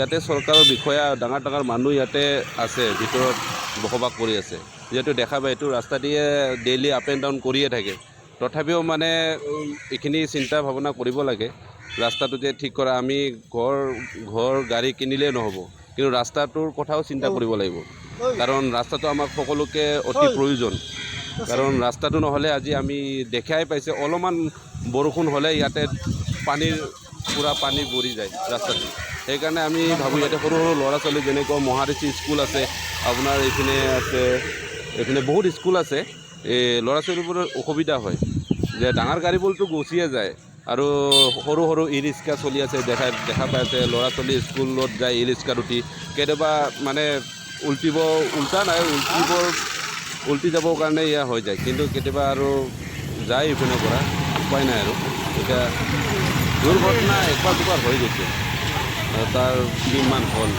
ইয়াতে চৰকাৰৰ বিষয়া, ডাঙৰ ডাঙৰ মানুহ ইয়াতে আছে, ভিতৰত বসবাস কৰি আছে। যিহেতু দেখা পায়, এইটো ৰাস্তা দিয়ে ডেইলি আপ এণ্ড ডাউন কৰিয়ে থাকে। তথাপিও মানে এইখিনি চিন্তা ভাৱনা কৰিব লাগে, ৰাস্তাটো যে ঠিক কৰা। আমি ঘৰ ঘৰ গাড়ী কিনিলেই নহ'ব, কিন্তু ৰাস্তাটোৰ কথাও চিন্তা কৰিব লাগিব, কাৰণ ৰাস্তাটো আমাক সকলোকে অতি প্ৰয়োজন। কাৰণ ৰাস্তাটো নহ'লে আজি আমি দেখাই পাইছে, অলপমান বৰষুণ হ'লে ইয়াতে পানীৰ পূৰা পানী ভৰি যায় ৰাস্তাটো। সেইকাৰণে আমি ভাবোঁ, ইয়াতে সৰু সৰু ল'ৰা ছোৱালী, যেনেকুৱা মহাৰিষি স্কুল আছে আপোনাৰ, এইপিনে আছে, এইপিনে বহুত স্কুল আছে। এই ল'ৰা ছোৱালীবোৰৰ অসুবিধা হয় যে ডাঙৰ গাড়ীবোৰতো গুচিয়ে যায় আৰু সৰু সৰু ই ৰিক্সা চলি আছে, দেখা দেখা পাই আছে। ল'ৰা ছোৱালী স্কুলত যায় ই ৰিক্সাত উঠি, কেতিয়াবা মানে উল্টিব, উল্টা নাই, উল্টিব, উল্টি যাবৰ কাৰণে এয়া হৈ যায়। কিন্তু কেতিয়াবা আৰু যায় ইপিনৰ পৰা, উপায় নাই আৰু। এতিয়া দুৰ্ঘটনা একবাৰ দুবাৰ হৈ গৈছে, তাৰ 3 দিনমান হ'ল।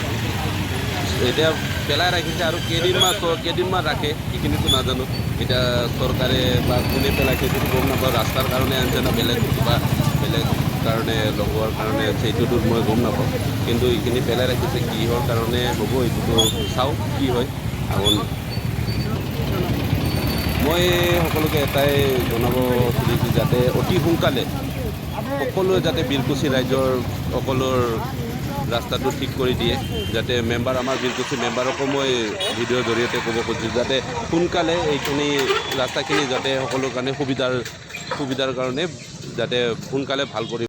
এতিয়া পেলাই ৰাখিছে আৰু কেইদিনমান ৰাখে সেইখিনিতো নাজানো। এতিয়া চৰকাৰে বা কোনে পেলাইছে সেইটো গম নাপাওঁ। ৰাস্তাৰ কাৰণে আনিছে না বেলেগ কিবা বেলেগ কাৰণে লগোৱাৰ কাৰণে আছে, এইটোতো মই গম নাপাওঁ। কিন্তু এইখিনি পেলাই ৰাখিছে কিহৰ কাৰণে হ'ব, এইটোতো চাওঁ কি হয়। আৰু মই সকলোকে এটাই জনাব খুজিছোঁ, যাতে অতি সোনকালে সকলোৱে যাতে বীৰকুচি ৰাইজৰ সকলোৰ ৰাস্তাটো ঠিক কৰি দিয়ে। যাতে মেম্বাৰ, আমাৰ বীৰকুচি মেম্বাৰকো মই ভিডিঅ'ৰ জৰিয়তে ক'ব খুজিছোঁ, যাতে সোনকালে এইখিনি ৰাস্তাখিনি যাতে সকলোৰ কাৰণে সুবিধাৰ কাৰণে যাতে সোনকালে ভাল কৰি